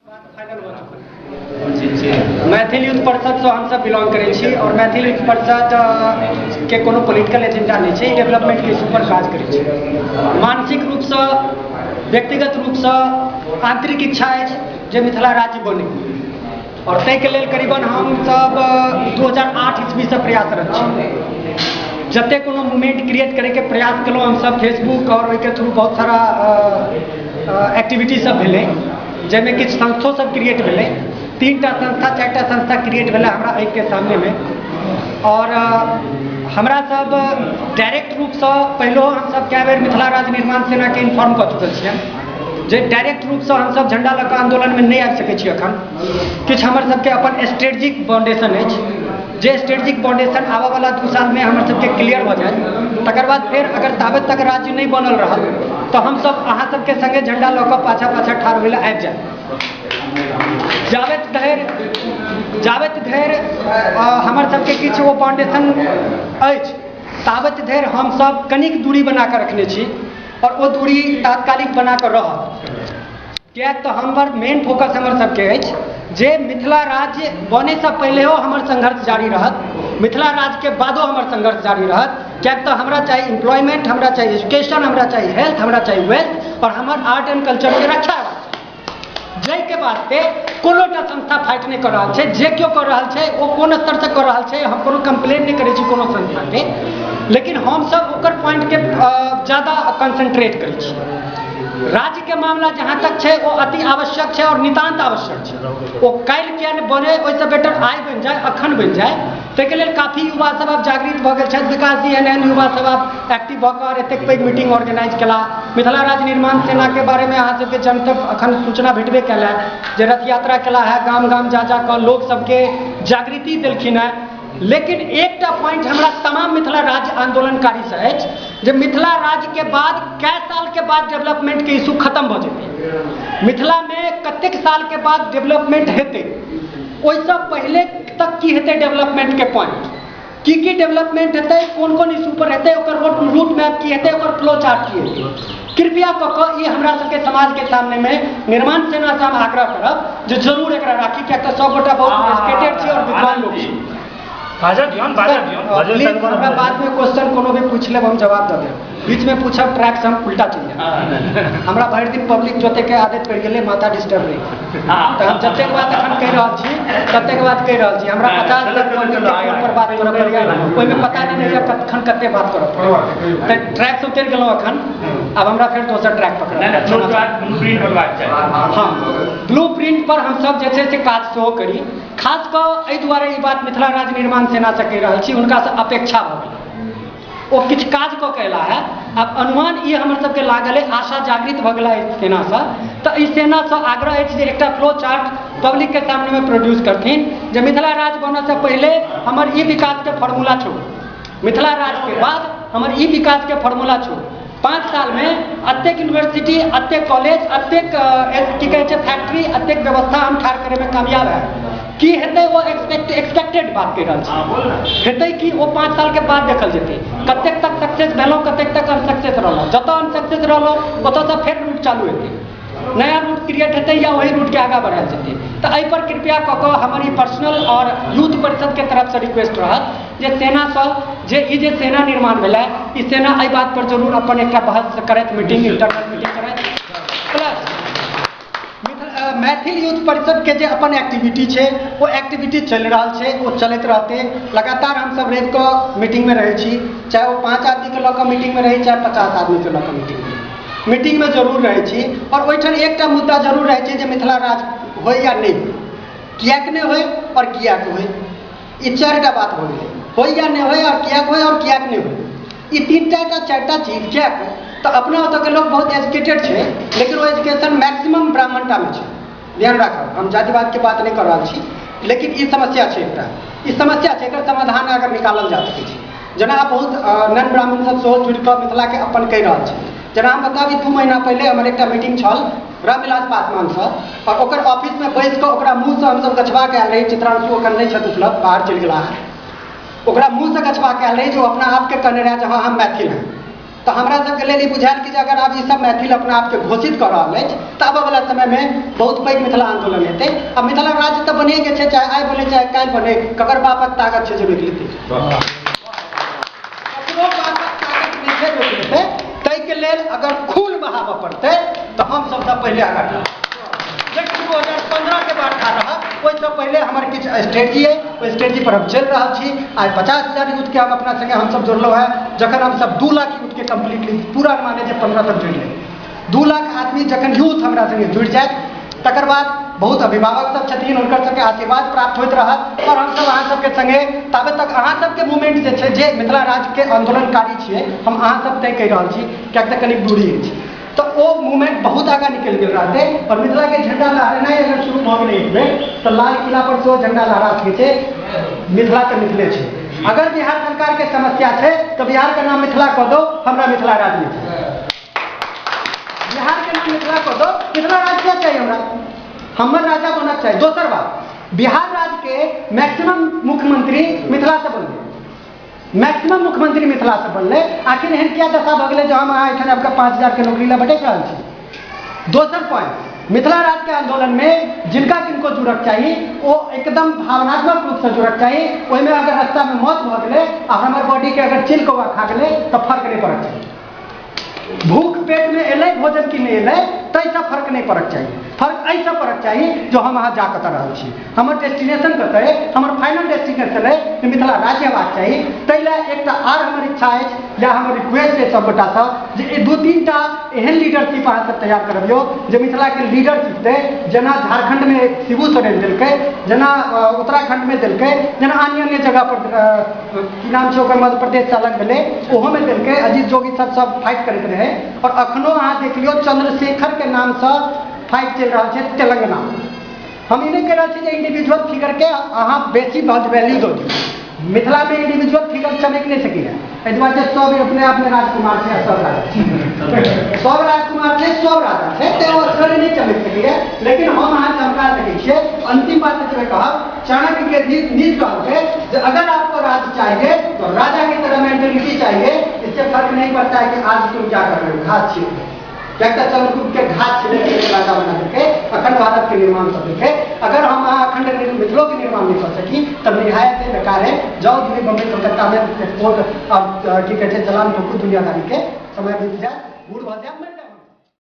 Final हो चुकल। Maithil youth परिषदसँ हमसब बिलोंग करै छी और मैथिल यूथ परिषद के कोनो पॉलिटिकल एजेंडा नहि छै, डेवलपमेंट के इशू पर काज करै छै। मानसिक रूपसँ, व्यक्तिगत रूपसँ आंतरिक इच्छा अछि जे मिथिला राज्य बने और ताहिके लेल करीबन हमसब 2008 ईस्वीसँ प्रयासरत छी। जते कोनो मूवमेंट क्रिएट करैके प्रयास केलहुँ हमसब फेसबुक और ओहिके थ्रू बहुत सारा एक्टिविटी सब भेलै, जाहिमे किछु संस्थो सब क्रिएट भेलै। 3टा संस्था 4टा संस्था क्रिएट भेलै हमरा आँखिके सामनेमे। और हमरा सब डायरेक्ट रूपसँ पहिलो हमसब कए बेर मिथिला राज्य निर्माण सेनाके इन्फॉर्म कऽ चुकल छियनि जे डायरेक्ट रूपसँ हमसब झंडा लऽ कऽ आन्दोलनमे नहि आबि सकै छी। एखन किछु हमर सबके अपन स्ट्रेटजिक फाउंडेशन अछि, जे स्ट्रेटजिक फाउंडेशन आबऽवला 2 सालमे हमर सबके क्लियर भऽ जायत, तकर बाद फेर अगर ताबत तक राज्य नहि बनल रहल तऽ हमसब अहाँ सबके संगे झंडा लऽ कऽ पाछा पाछा ठाढ़ होय लए आबि जायब। जाबत धरि हमर सबके किछु ओ फाउंडेशन अछि ताबत धरि हमसब कनिक दूरी बना कऽ रखने छी और ओ दूरी तात्कालिक बना कऽ रहत, किएक तऽ हमर मेन फोकस हमर सबके अछि जे मिथिला राज्य बनैसँ पहिलेहो हमर संघर्ष जारी रहत, मिथिला राज्यके बादो हमर संघर्ष जारी रहत। किएक तऽ हमरा चाही एम्प्लॉयमेंट, हमरा चाही एजुकेशन, हमरा चाही हेल्थ, हमरा चाही वेल्थ और हमर आर्ट एंड कल्चरके रक्षा हेबाक चाही। जाहिके वास्ते कोनोटा संस्था फाइट नहि कऽ रहल छै, जे केओ कऽ रहल छै ओ कोन स्तरसँ कऽ रहल छै हम कोनो कम्प्लेन नहि करै छी कोनो संस्थाके, लेकिन हमसब ओकर पॉइंटके ज्यादा कंसंट्रेट करै छी। राज्य के मामला जहाँ तक छै ओ अति आवश्यक छै और नितान्त आवश्यक छै। ओ काल्हि किया नहि बने, ओहिसँ बेटर आइ बनि जाय, अखन बनि जाय। ताहिके लेल काफी युवा सब आब जागृत भऽ गेल छथि। विकास जी एहन एहन युवा सब आब एक्टिव भऽ कऽ एतेक पैघ मीटिंग ऑर्गेनाइज केला। मिथिला राज्य निर्माण सेना के बारे में अहाँ सबके जनतब अखन सूचना भेटबे कयल है जे रथ यात्रा केला है, गाम गाम जा जा कऽ लोक सबके जागृति देलखिन है। लेकिन एकटा पॉइंट हमरा तमाम मिथिला राज्य आंदोलनकारी से अछि जे मिथिला राज्य के बाद कै साल के बाद डेवलपमेंट के इशू खत्म भऽ जेतै, मिथिला में कतेक साल के बाद डेवलपमेंट हेतै, ओहिसँ पहिले तक की हेतै डेवलपमेंट के पॉइंट, की की डेवलपमेंट हेतै, कोन कोन इशू पर हेतै, ओकर रूट मैप की हेतै, ओकर फ्लो चार्ट की हेतै। कृपया कऽ कऽ ई हमरा सबके समाज के सामने में निर्माण सेना से हम आग्रह करब जे जरूर एकरा राखी, किएक तऽ सबगोटा बहुत एजुकेटेड छी और विद्वान लोक छी। प्लीज हमरा बाद में क्वेश्चन कोनो भी पूछ लेब हम जवाब दऽ देब, बीच में पूछब ट्रैक से हम उल्टा चलि जायब। हमरा भरि दिन पब्लिक जोते के आदत पड़ि गेलै, माथा डिस्टर्ब रहै, तऽ हम जतेक बात एखन कहि रहल छी ततेक बात कहि रहल छी। हमरा 50 बेर पब्लिक के फोन पर बात करऽ पड़ैया, ओहिमे पता नहि रहैया कखन कते बात करऽ पड़ैया। तऽ ट्रैक से उतरि गेलहुँ एखन, आब हमरा फेर दोसर ट्रैक पकड़ऽ। हाँ, ब्लू प्रिंट पर हमसब जे छै से काज सेहो करी। खास कऽ एहि दुआरे ई बात मिथिला राज्य निर्माण सेनासँ कहि रहल छी, हुनकासँ अपेक्षा भऽ गेलै, ओ किछु काज कऽ के अयला है। आब अनुमान ई हमर सबके लागल है, आशा जागृत भऽ गेला एहि सेनासँ, तऽ एहि सेनासँ आग्रह अछि जे एकटा फ्लो चार्ट पब्लिकके सामनेमे प्रोड्यूस करथिन जे मिथिला राज्य बनऽसँ पहिले हमर ई विकासके फॉर्मूला छौ, मिथिला राज्यके बाद हमर ई विकासके फॉर्मूला छौ। 5 साल में अतेक यूनिवर्सिटी, अतेक कॉलेज, अतेक की कहै छै फैक्ट्री, अतेक व्यवस्था हम ठाढ़ करैमे कामयाब है। की हेतै ओ एक्सपेक्टेड बात कहि रहल छी, हेतै कि ओ 5 साल के बाद देखल जेतै कतेक तक सक्सेस भेलहुँ, कतेक तक अनसक्सेस रहलहुँ। जतऽ अनसक्सेस रहलहुँ ओतऽसँ फेर रूट चालू हेतै, नया रूट क्रिएट हेतै या वही रूटके आगाँ बढ़ायल जेतै। तऽ एहिपर कृपया कऽ कऽ हमर ई पर्सनल और यूथ परिषदके तरफसँ रिक्वेस्ट रहत जे सेनासँ जे ई जे सेना निर्माण भेलै ई सेना एहि बात पर जरूर अपन एकटा बहस करैत, मीटिंग इंटरनल मीटिंग करैत। प्लस मैथिल यूथ परिषद के जे अपन एक्टिविटी छै ओ एक्टिविटी चलि रहल छै, ओ चलैत रहतै लगातार। हमसब रवि कऽ मीटिंगमे रहै छी, चाहे ओ 5 आदमीके लऽ कऽ मीटिंगमे रहै, चाहे 50 आदमीके लऽ कऽ मीटिंगमे जरूर रहै छी। और ओहिठाम एकटा मुद्दा जरूर रहै छै जे मिथिला राज्य होइ या नहि होइ, किएक नहि होइ और किएक होइ, ई 4टा बात भऽ गेलै, होइ या नहि होइ और किएक होइ और किएक नहि होइ, ई 3टा या 4टा चीज। किएक तऽ अपना ओतऽके लोक बहुत एजुकेटेड छै, लेकिन ओ एजुकेशन मैक्सिमम ब्राह्मणटामे छै। ध्यान राखब, हम जातिवादके बात नहि कऽ रहल छी, लेकिन ई समस्या छै, एकटा ई समस्या छै, एकर समाधान अगर निकालल जा सकै छै। जेना आब बहुत नन ब्राह्मण सब सेहो जुड़ि कऽ मिथिलाके अपन कहि रहल छै। जेना हम बताबी, 2 महीना पहिले हमर एकटा मीटिंग छल रामविलास पासवानसँ और ओकर ऑफिसमे बैस कऽ ओकरा मुँहसँ हमसब गछबा कऽ आयल रही। चित्रांशु एखन नहि छथि उपलब्ध, बाहर चलि गेला हँ। ओकरा मुँहसँ गछबा कऽ आयल रही जे ओ अपना आपके कहने रहए जे हाँ हम मैथिल हैं। तो हमरा सबके लेल ई बुझायल कि जे अगर आब ई सब मैथिल अपना आपके घोषित कऽ रहल अछि तऽ आबऽवला समयमे बहुत पैघ मिथिला आन्दोलन हेतै। आ मिथिला राज्य तऽ बनिए छै, चाहे आइ बने चाहे काल्हि बने, ककर बापक ताकत छै जे रोकि लेतै? ककरो बापक ताकत नहि छै रोकि लेतै। ताहिके लेल अगर खून बहाबऽ पड़तै तऽ हम सबसँ पहिले आगाँ रहब। 2015 के बाद ठाढ़ रहब, ओहिसँ पहिले हमर किछु स्ट्रेटजी अइ, ओहि स्ट्रेटजी पर हम चलि रहल छी। आइ 50,000 यूथके हम अपना संगे हमसब जोड़लहुँ हेँ। जखन हमसब 2 लाख यूथके कम्प्लीटली पूरा माने जे 15 तक जोड़ि लेब, 2 लाख आदमी जखन यूथ हमरा संगे जुड़ि जायत, तकर बाद बहुत अभिभावक सब छथिन, हुनकर सबके आशीर्वाद प्राप्त होइत रहत। और हमसब अहाँ सबके संगे ताबे तक अहाँ सबके मूवमेंट जे छै, जे मिथिला राज्यके आन्दोलनकारी छियै, हम अहाँ सब तय कहि रहल छी कियाक तऽ कनि दूरी अछि, तऽ ओ मूवमेंट बहुत आगाँ निकलि गेल रहतै। और मिथिलाके झंडा लहरेनाइ अगर शुरू भऽ गेलै एक बेर तऽ लाल किला पर सेहो झंडा लहरा सकै छै। मिथिला तऽ मिथिले छै। अगर बिहार सरकारके समस्या छै तऽ बिहारके नाम मिथिला कऽ दो, हमरा मिथिला राज्य नहि चाही। बिहारके नाम मिथिला कऽ दो, मिथिला राज्य क्या चाही हमरा? हमर राजा बनक चाही। दोसर बात, बिहार राज्यके मैक्सिमम मुख्यमंत्री मिथिला से बनलै, मैक्सिमम मुख्यमंत्री मिथिला से बनलै। आखिर एहन क्या दशा भऽ गेलै जो हम अहाँ एखन आबिकऽ 5,000 के नौकरी लए भटकि रहल छी? दोसर पॉइंट, मिथिला राज्य के आंदोलन में जिनका किनको जुड़क चाही ओ एकदम भावनात्मक रूप से जुड़क चाही। ओहिमे अगर रास्ता में मौत भऽ गेलै आ हमर बॉडी के अगर चिल कौआ खा गेलै तऽ फर्क नहि पड़क चाही। भूख पेट में एलै भोजन की नहि एलै ताहिसँ फर्क नहि पड़क चाही। फर्क एहिसँ पड़क चाही जो हम अहाँ जा कतऽ रहल छी, हमर डेस्टिनेशन कतऽ अइ, हमर फाइनल डेस्टिनेशन अइ जे मिथिला राज्य हेबाक चाही। ताहि लए एकटा आर हमर इच्छा अछि या हमर रिक्वेस्ट अछि सबगोटासँ जे ई 2-3 टा एहन लीडरशिप अहाँ सब तैयार करबियौ जे मिथिलाके लीडरशिप दै, जेना झारखंडमे शिबू सोरेन देलकै, जेना उत्तराखंडमे देलकै, जेना अन्य अन्य जगह पर की नाम छै ओकर, मध्य प्रदेशसँ अलग भेलै ओहोमे देलकै। अजीत जोगी सब सब फाइट करैत रहै। और अखनो अहाँ देख लियौ चंद्रशेखर के नामसँ फाइट चलि रहल छै तेलंगाना। हम ई नहि कहि रहल छी जे इंडिविजुअल फिगरके अहाँ बेसी वैल्यू दऽ दियौ। मिथिलामे इंडिविजुअल फिगर चमकि नहि सकैए, एहि दुआरे जे सब अपने आपमे राजकुमार छै, सब राजा छै, सब राजकुमार छै, सब राजा छै, तें ओ असगरे नहि चमकि सकैए। लेकिन हम अहाँ चमका सकै छियै। अंतिम बात एतबे कहब, चाणक्य के नीति कहलकै जे अगर आपको राज चाहिए तो राजा की तरह मेंटेलिटी चाहिए, इससे फर्क नहीं पड़ता है कि आज तुम क्या कर रहे हो, घास छील रहे हो। कियाक तऽ चंद्रगुप्त के घास छिलै के राजा बना देलकै, अखंड भारत के निर्माण कर देलकै। अगर हम अहाँ अखंड मिथिलो के निर्माण नहीं कर सकी तब निहायत है, बेकार है। जाओ दिल्ली बम्बई कलकत्ता में एक्सपोर्ट अब की कहै छै चलान ठोकू दुनियादारी के, समय बीत जाए, बूढ़ भऽ जाए।